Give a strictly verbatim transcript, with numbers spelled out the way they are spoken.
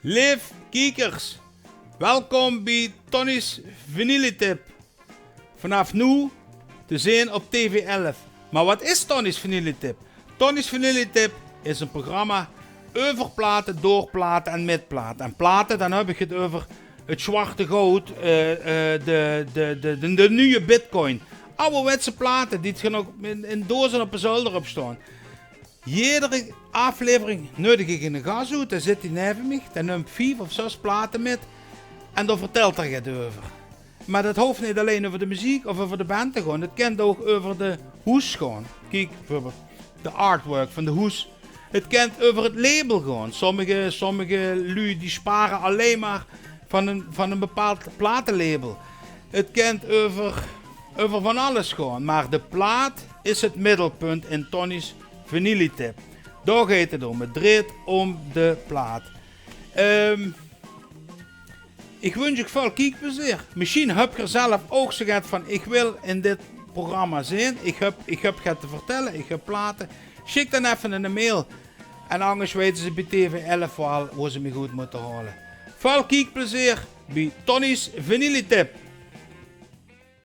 Leef kiekers, welkom bie Tonnie's Vinyltip. Vanaaf noe te zeen op T V elf. Mer wat is Tonnie's Vinyltip? Tonnie's Vinyltip is e programma euver plate, door plate en mit plate. En plate, dan höb ich 't euver 't zwarte goud, eh, eh, de, de, de, de, de nuje bitcoin. Awwerwetse plate die 't nog in, in doze op de zölder höb staon. Jedere aaflevering neudig ich eine gas oet, dae zit hie neve mich, dae numt vief of zös plate mit en dao vertèlt 'r get euver. Mer det hoof neet allein euver de meziek of euver de band te gaon, 't kint ouch euver de hoes gaon. Kiek, bieveurbeeld de artwork van de hoes. 't Kint euver 't label gaon. Sommige, sommige luuj die spare allein mer van ein, van ein bepaald platelabel. 't Kint euver, euver van alles gaon, mer de plaat is 't middelpunt in Tonnie's Vinyltip. Dao geit 't óm. 't Drejt óm de plaat. Ehm, ich wunsj uch väöl kiekplezeer. Mesjien höb geer zelf ouch zoget van: ich wil in dit programma zeen. Ich höb, ich höb get te vertèlle. Ich höb plate. Sjik dan effe ein mail. En angers weite ze bie T V elf waal wo ze mich oet mótte haole. Väöl kiekplezeer bie Tonnie's Vinyltip.